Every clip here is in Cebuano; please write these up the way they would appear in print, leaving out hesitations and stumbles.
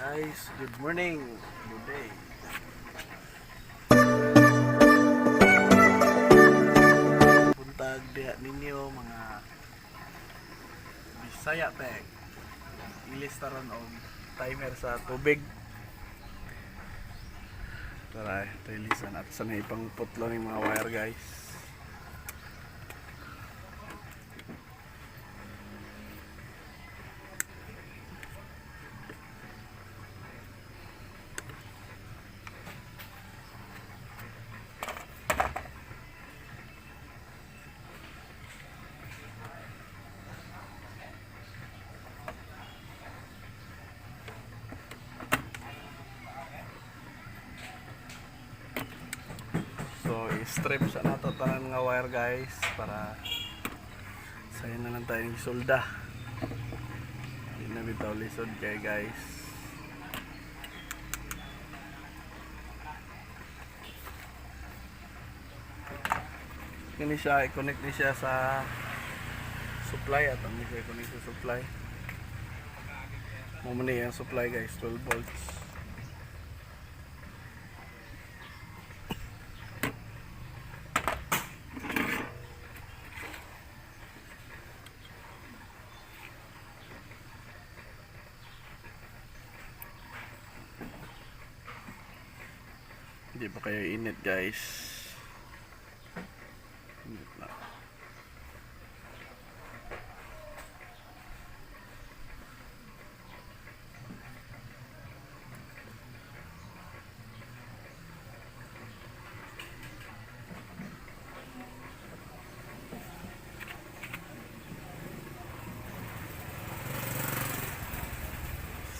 Guys, good morning. Good day. Buntag diha ninyo, mga Bisaya Tech. Ilis taron og timer sa tubig. Tara, ito ilisan at sa ipang putlo ng mga wire, guys. So, i-strip sa nato tanan nga wire, guys, para sayo na lang tayong solda. Hindi na bitaw lisod kay, guys. Kini siya, i-connect ni siya sa supply at ang siya i-connect sa supply. Mo man ang supply, guys, 12 volts. Hindi pa kayo init, guys? Init na.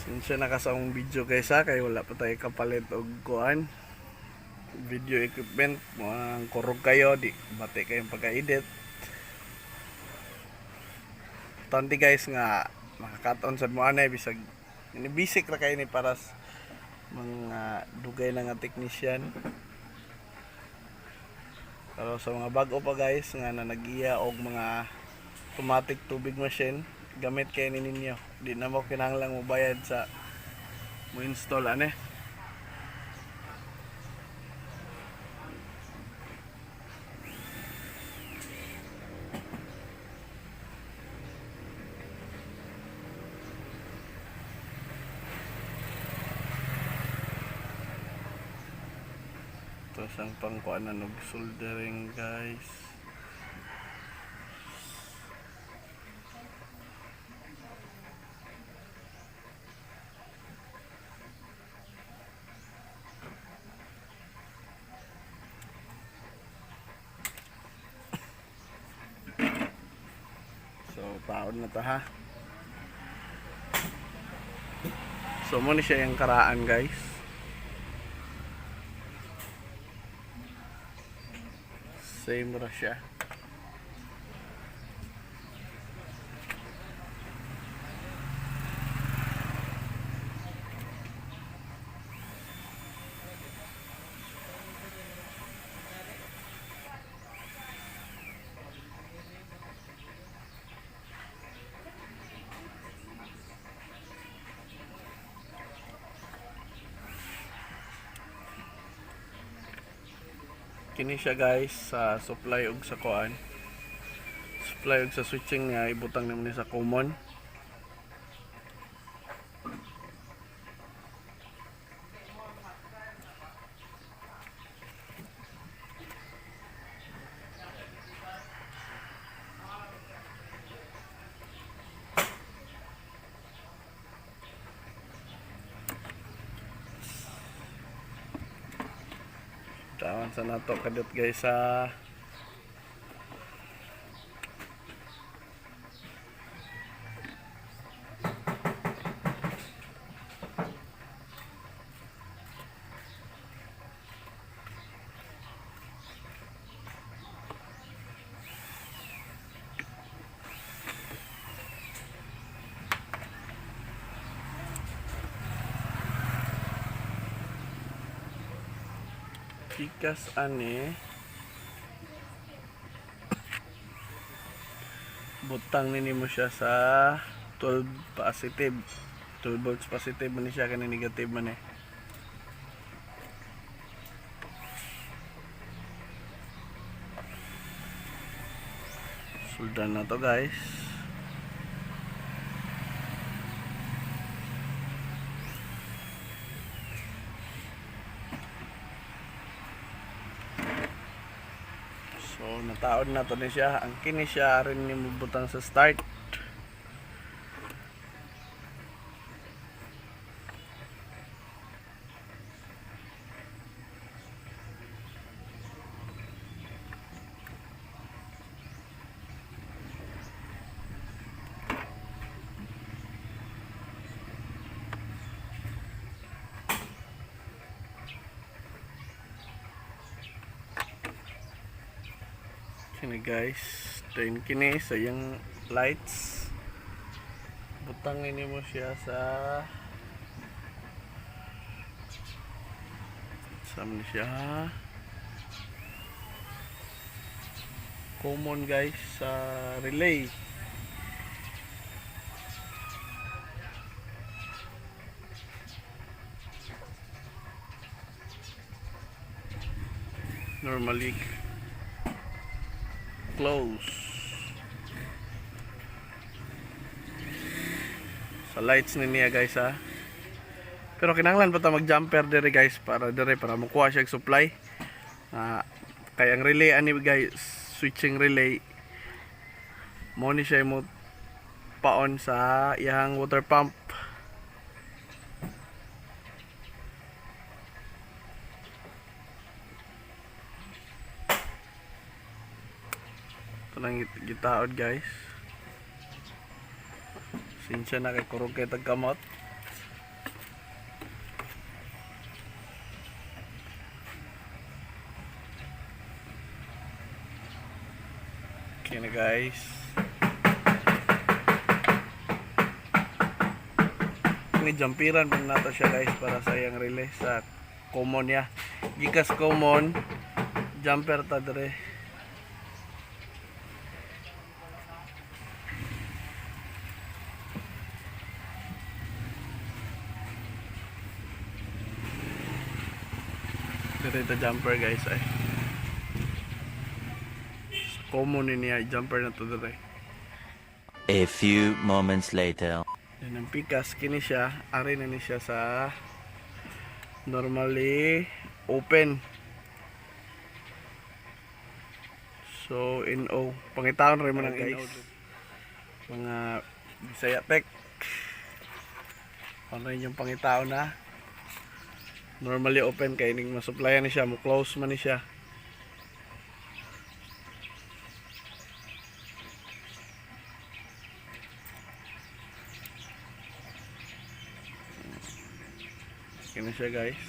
Sinsya na ka sa akong video kaysa kay wala pa tayo kapalit og kuan video equipment mo. Ang kurog kayo, di bati kayong pagka-edit. Tanti, guys, nga makakaton sad mo anay bisag ini basic ra kayo ni para sa mga dugay na nga technician, pero sa mga bag-o pa, guys, nga na nagiya og mga automatic tubig machine, gamit kayo ni ninyo, di na mo kinahanglang mo bayad sa mo install ane. Ito ang pangkuanan og soldering, guys. So, paon na ta ha. So, mo ni siya yung karaan, guys. Same ra siya. Kini siya, guys, sa supply og sa kuan. Supply og sa switching nga ibutang nimo ni sa common. Tawan sa nato kadot, guys, sa pikas ani, butang nini mo siya sa 12 positive. 12 volts positive man ni siya, kani negative man eh. Suldan na to, guys. So nataod na to ni siya. Ang kini siya rin ni butang sa start. Kini, guys, then kini sa iyang lights. Butang ini mo siya sa man siya common, guys, sa relay. Normally close sa lights ni niya, guys, ha. Pero kinahanglan pa ta mag jumper dire, guys, para dire para mukuha siya og supply. Ah, kay ang relay ani, guys, switching relay mo ni siya mo paon sa iyang water pump. Ito lang gitaod, guys. Sinsya na kay kurog kay tagkamot. Okay na, guys. Ni jumperan pa nato siya, guys, para sa iyang relay sa common niya. Gikas common jumper ta dire. Dire ta jumper, guys, ay. Common ni niya jumper na to dire. A few moments later. Then ang pikas kini siya, ari na ni siya sa normally open. So NO, pangitaon rin mo na, guys. Mga Bisaya Tech. Ano rin yung pangitaon na? Normally open kay ning masupplyan ni siya, mo close man ni siya. Kini siya, guys.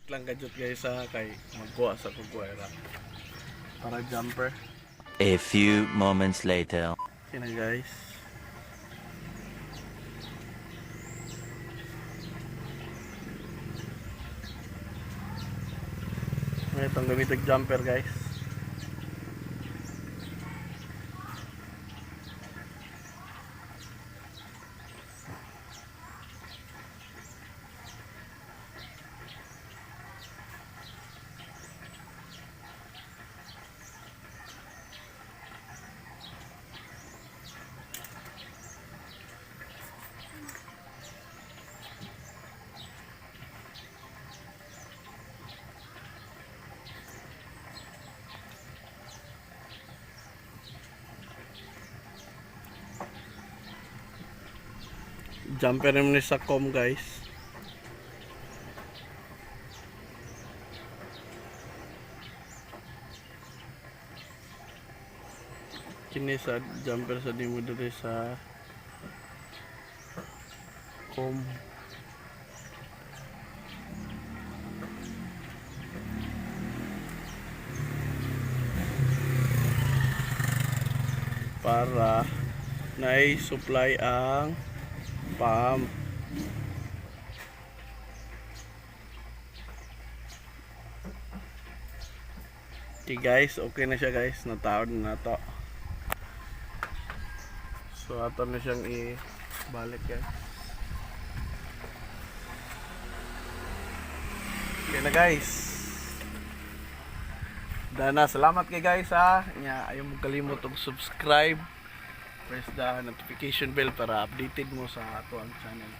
Lang kadyot, guys, ha, kay magkuha sa kugwera para jumper. A few moments later. Kini, guys. Itong gamitin jumper, guys. Jumper naman ni sa com, guys. Kini sa jumper sa dimo diri sa com. Para na-supply ang pump. Okay guys, okay na siya, guys. Nataod na to. So ato na siyang i-balik, guys. Okay na, guys. Dana, salamat kay guys ha. Nya, ayaw mo kalimot og subscribe. Press the notification bell para updated mo sa ato ang channel.